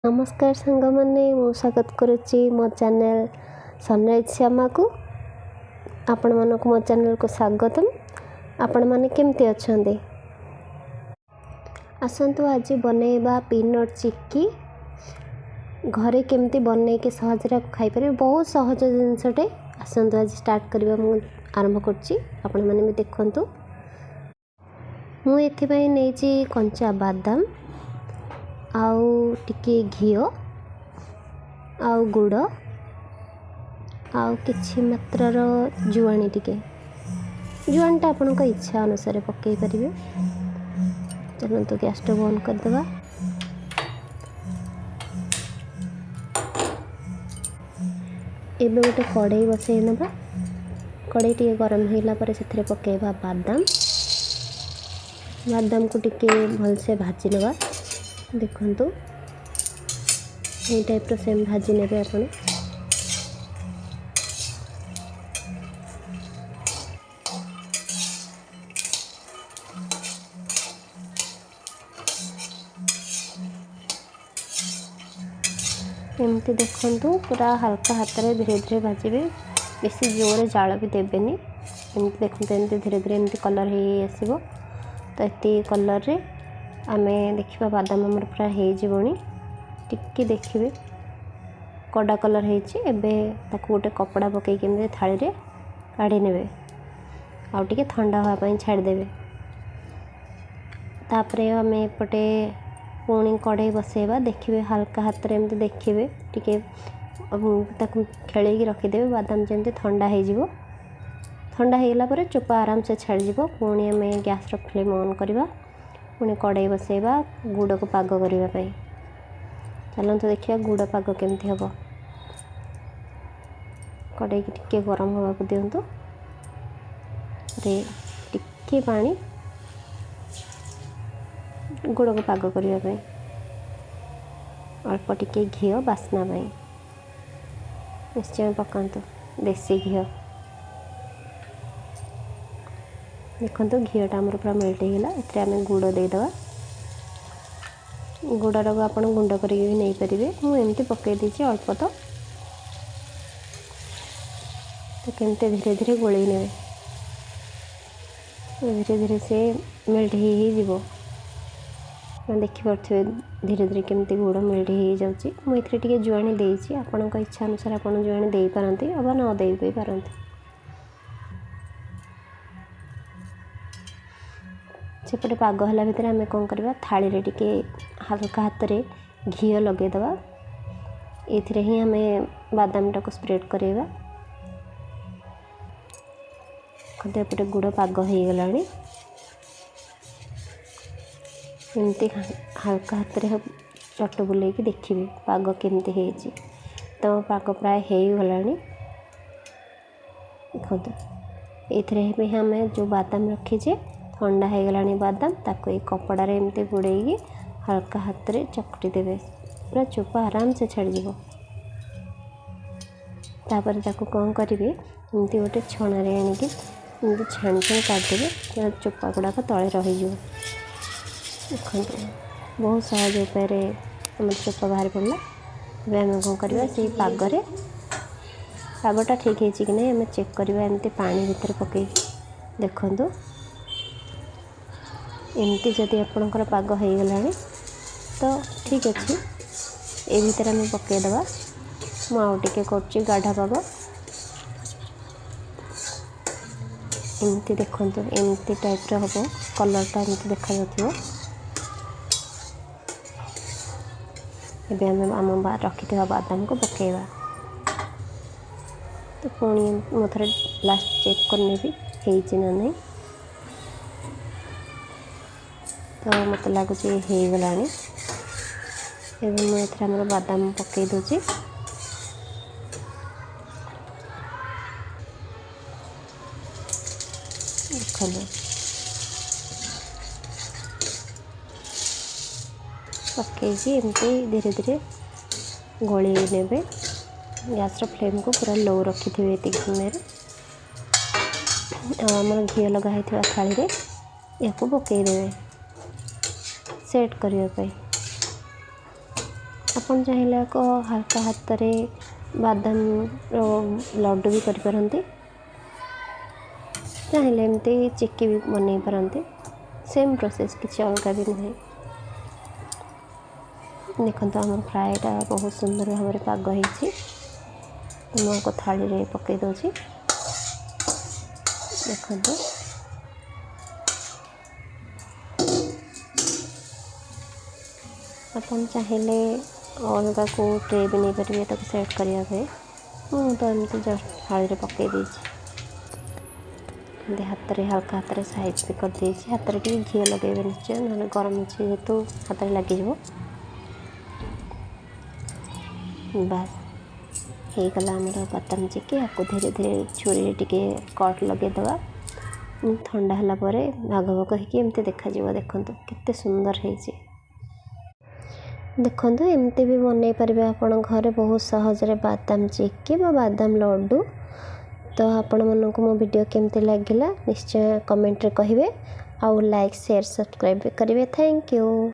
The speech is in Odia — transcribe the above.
ନମସ୍କାର ସାଙ୍ଗମାନେ, ମୁଁ ସ୍ୱାଗତ କରୁଛି ମୋ ଚ୍ୟାନେଲ୍ ସନରାଇଜ୍ ଶ୍ୟାମାକୁ। ଆପଣମାନଙ୍କୁ ମୋ ଚ୍ୟାନେଲ୍କୁ ସ୍ୱାଗତମ। ଆପଣମାନେ କେମିତି ଅଛନ୍ତି? ଆସନ୍ତୁ ଆଜି ବନେଇବା ପିନଟ୍ ଚିକି। ଘରେ କେମିତି ବନେଇକି ସହଜରେ ଖାଇପାରିବେ, ବହୁତ ସହଜ ଜିନିଷଟେ। ଆସନ୍ତୁ ଆଜି ଷ୍ଟାର୍ଟ କରିବା। ମୁଁ ଆରମ୍ଭ କରୁଛି, ଆପଣମାନେ ବି ଦେଖନ୍ତୁ। ମୁଁ ଏଥିପାଇଁ ନେଇଛି କଞ୍ଚା ବାଦାମ, ଆଉ ଟିକେ ଘିଅ, ଆଉ ଗୁଡ଼, ଆଉ କିଛି ମାତ୍ରାର ଜୁଆଣି। ଟିକେ ଜୁଆଣିଟା ଆପଣଙ୍କ ଇଚ୍ଛା ଅନୁସାରେ ପକାଇ ପାରିବେ। ଚାଲନ୍ତୁ ଗ୍ୟାସ୍ଟା ବନ୍ଦ କରିଦେବା। ଏବେ ଗୋଟେ କଡ଼େଇ ବସେଇ ନେବା। କଡ଼େଇ ଟିକେ ଗରମ ହେଇଗଲା ପରେ ସେଥିରେ ପକାଇବା ବାଦାମ। ବାଦାମକୁ ଟିକେ ଭଲସେ ଭାଜି ନେବା। ଦେଖନ୍ତୁ, ଏଇ ଟାଇପ୍ର ସେମ୍ ଭାଜି ନେବେ ଆପଣ। ଏମିତି ଦେଖନ୍ତୁ, ପୁରା ହାଲକା ହାତରେ ଧୀରେ ଧୀରେ ଭାଜିବେ, ବେଶୀ ଜୋରରେ ଜାଳ ବି ଦେବେନି। ଏମିତି ଦେଖନ୍ତୁ, ଏମିତି ଧୀରେ ଧୀରେ ଏମିତି କଲର୍ ହେଇ ଆସିବ। ତ ଏତିକି କଲର୍ରେ ଆମେ ଦେଖିବା ବାଦାମ ଆମର ପୁରା ହେଇଯିବଣି। ଟିକେ ଦେଖିବେ, କଡ଼ା କଲର୍ ହେଇଛି। ଏବେ ତାକୁ ଗୋଟେ କପଡ଼ା ପକାଇକି ଏମିତି ଥାଳିରେ କାଢ଼ି ନେବେ, ଆଉ ଟିକେ ଥଣ୍ଡା ହେବା ପାଇଁ ଛାଡ଼ିଦେବେ। ତାପରେ ଆମେ ଏପଟେ ପୁଣି କଢ଼େଇ ବସେଇବା। ଦେଖିବେ, ହାଲକା ହାତରେ ଏମିତି ଦେଖିବେ, ଟିକେ ତାକୁ ଖେଳେଇକି ରଖିଦେବେ, ବାଦାମ ଯେମିତି ଥଣ୍ଡା ହେଇଯିବ। ଥଣ୍ଡା ହେଇଗଲା ପରେ ଚୋପା ଆରାମସେ ଛାଡ଼ିଯିବ। ପୁଣି ଆମେ ଗ୍ୟାସ୍ର ଫ୍ଲେମ୍ ଅନ୍ କରିବା, ପୁଣି କଢ଼େଇ ବସେଇବା ଗୁଡ଼କୁ ପାଗ କରିବା ପାଇଁ। ଚାଲନ୍ତୁ ଦେଖିବା ଗୁଡ଼ ପାଗ କେମିତି ହେବ। କଢ଼େଇକି ଟିକେ ଗରମ ହେବାକୁ ଦିଅନ୍ତୁ। ରେ ଟିକେ ପାଣି ଗୁଡ଼କୁ ପାଗ କରିବା ପାଇଁ, ଅଳ୍ପ ଟିକେ ଘିଅ ବାସ୍ନା ପାଇଁ ନିଶ୍ଚୟ ପକାନ୍ତୁ ଦେଶୀ ଘିଅ। ଦେଖନ୍ତୁ, ଘିଅଟା ଆମର ପୁରା ମେଲ୍ଟ ହେଇଗଲା। ଏଥିରେ ଆମେ ଗୁଡ଼ ଦେଇଦେବା। ଗୁଡ଼ଟାକୁ ଆପଣ ଗୁଣ୍ଡ କରିକି ବି ନେଇପାରିବେ, ମୁଁ ଏମିତି ପକାଇ ଦେଇଛି ଅଳ୍ପ। ତ କେମିତି ଧୀରେ ଧୀରେ ଗୋଳେଇ ନେବେ, ଧୀରେ ଧୀରେ ସେ ମେଲ୍ଟ ହେଇ ହେଇଯିବ। ଦେଖିପାରୁଥିବେ ଧୀରେ ଧୀରେ କେମିତି ଗୁଡ଼ ମେଲ୍ଟ ହେଇଯାଉଛି। ମୁଁ ଏଥିରେ ଟିକେ ଜୁଆଣି ଦେଇଛି, ଆପଣଙ୍କ ଇଚ୍ଛା ଅନୁସାରେ ଆପଣ ଜୁଆଣି ଦେଇପାରନ୍ତି ଅବା ନ ଦେଇ ବି ପାରନ୍ତି। ସେପଟେ ପାଗ ହେଲା ଭିତରେ ଆମେ କ'ଣ କରିବା? ଥାଳିରେ ଟିକେ ହାଲକା ହାତରେ ଘିଅ ଲଗାଇଦେବା। ଏଇଥିରେ ହିଁ ଆମେ ବାଦାମଟାକୁ ସ୍ପ୍ରେଡ଼୍ କରାଇବା। ଦେଖନ୍ତୁ, ଏପଟେ ଗୁଡ଼ ପାଗ ହେଇଗଲାଣି। ଏମିତି ହାଲକା ହାତରେ ଚଟୁ ବୁଲେଇକି ଦେଖିବେ ପାଗ କେମିତି ହେଇଛି। ତ ପାଗ ପ୍ରାୟ ହେଇଗଲାଣି। ଦେଖନ୍ତୁ, ଏଇଥିରେ ବି ଆମେ ଯେଉଁ ବାଦାମ ରଖିଛେ, ଥଣ୍ଡା ହେଇଗଲାଣି ବାଦାମ, ତାକୁ ଏଇ କପଡ଼ାରେ ଏମିତି ଗୁଡ଼େଇକି ହାଲକା ହାତରେ ଚକଟି ଦେବେ, ପୁରା ଚୋପା ଆରାମସେ ଛାଡ଼ିଯିବ। ତାପରେ ତାକୁ କ'ଣ କରିବେ? ଏମିତି ଗୋଟେ ଛଣାରେ ଆଣିକି ଏମିତି ଛାଣି ଛାଣି କାଢ଼ିଦେବେ, ଚୋପା ଗୁଡ଼ାକ ତଳେ ରହିଯିବ। ଦେଖନ୍ତୁ, ବହୁତ ସହଜ ଉପାୟରେ ଆମର ଚୋପା ବାହାରି ପଡ଼ିଲା। ଏବେ ଆମେ କ'ଣ କରିବା? ସେଇ ପାଗରେ ପାଗଟା ଠିକ୍ ହେଇଛି କି ନାହିଁ ଆମେ ଚେକ୍ କରିବା ଏମିତି ପାଣି ଭିତରେ ପକାଇକି। ଦେଖନ୍ତୁ, ଏମିତି ଯଦି ଆପଣଙ୍କର ପାଗ ହେଇଗଲାଣି ତ ଠିକ୍ ଅଛି। ଏ ଭିତରେ ଆମେ ପକାଇଦେବା। ମୁଁ ଆଉ ଟିକେ କରୁଛି ଗାଢ଼ା ପାଗ। ଏମିତି ଦେଖନ୍ତୁ, ଏମିତି ଟାଇପ୍ର ହେବ, କଲର୍ଟା ଏମିତି ଦେଖାଯାଉଥିବ। ଏବେ ଆମେ ଆମ ରଖିଥିବା ବାଦାମକୁ ପକାଇବା। ତ ପୁଣି ମୁଁ ଥରେ ଲାଷ୍ଟ ଚେକ୍ କରିନେବି ହେଇଛି ନା ନାହିଁ। ତ ମୋତେ ଲାଗୁଛି ହେଇଗଲାଣି। ଏବେ ମୁଁ ଏଥିରେ ଆମର ବାଦାମ ପକାଇ ଦେଉଛି। ଦେଖନ୍ତୁ, ପକାଇକି ଏମିତି ଧୀରେ ଧୀରେ ଗୋଳେଇ ନେବେ। ଗ୍ୟାସ୍ର ଫ୍ଲେମ୍କୁ ପୁରା ଲୋ ରଖିଥିବେ ଏତିକି ସମୟରେ, ଆଉ ଆମର ଘିଅ ଲଗା ହେଇଥିବା ଥାଳିରେ ଏହାକୁ ପକାଇଦେବେ ସେଟ୍ କରିବା ପାଇଁ। ଆପଣ ଚାହିଁଲେ ଏକ ହାଲକା ହାତରେ ବାଦାମର ଲଡ଼ୁ ବି କରିପାରନ୍ତି, ଚାହିଁଲେ ଏମିତି ଚିକି ବି ବନେଇ ପାରନ୍ତି। ସେମ୍ ପ୍ରୋସେସ୍, କିଛି ଅଲଗା ବି ନୁହେଁ। ଦେଖନ୍ତୁ, ଆମର ଫ୍ରାଏଟା ବହୁତ ସୁନ୍ଦର ଭାବରେ ପାଗ ହେଇଛି। ମୁଁ ଆକୁ ଥାଳିରେ ପକାଇ ଦେଉଛି। ଦେଖନ୍ତୁ, ଆପଣ ଚାହିଁଲେ ଅଲଗା କେଉଁ ଟ୍ରେ ବି ନେଇପାରିବେ ତାକୁ ସେଟ୍ କରିବା ପାଇଁ। ମୁଁ ତ ଏମିତି ଜଷ୍ଟ ଥାଳିରେ ପକାଇ ଦେଇଛି। ଏମିତି ହାତରେ ହାଲକା ହାତରେ ସାଇଜ୍ ବି କରିଦେଇଛି। ହାତରେ ଟିକେ ଘିଅ ଲଗାଇବେ ନିଶ୍ଚୟ, ନହେଲେ ଗରମ ଅଛି ଯେହେତୁ ହାତରେ ଲାଗିଯିବ। ବାସ୍, ହେଇଗଲା ଆମର ବାଦାମ ଚିକି। ଆକୁ ଧୀରେ ଧୀରେ ଛୁରୀରେ ଟିକେ କଟ୍ ଲଗାଇଦେବା। ଥଣ୍ଡା ହେଲା ପରେ ଭାଗ ଭାଗ ହେଇକି ଏମିତି ଦେଖାଯିବ। ଦେଖନ୍ତୁ କେତେ ସୁନ୍ଦର ହେଇଛି। ଦେଖନ୍ତୁ, ଏମିତି ବି ବନେଇ ପାରିବେ ଆପଣ ଘରେ ବହୁତ ସହଜରେ ବାଦାମ ଚିକି ବା ବାଦାମ ଲଡ଼ୁ। ତ ଆପଣମାନଙ୍କୁ ମୋ ଭିଡ଼ିଓ କେମିତି ଲାଗିଲା ନିଶ୍ଚୟ କମେଣ୍ଟରେ କହିବେ, ଆଉ ଲାଇକ୍, ସେୟାର, ସବସ୍କ୍ରାଇବ୍ ବି କରିବେ। Thank you.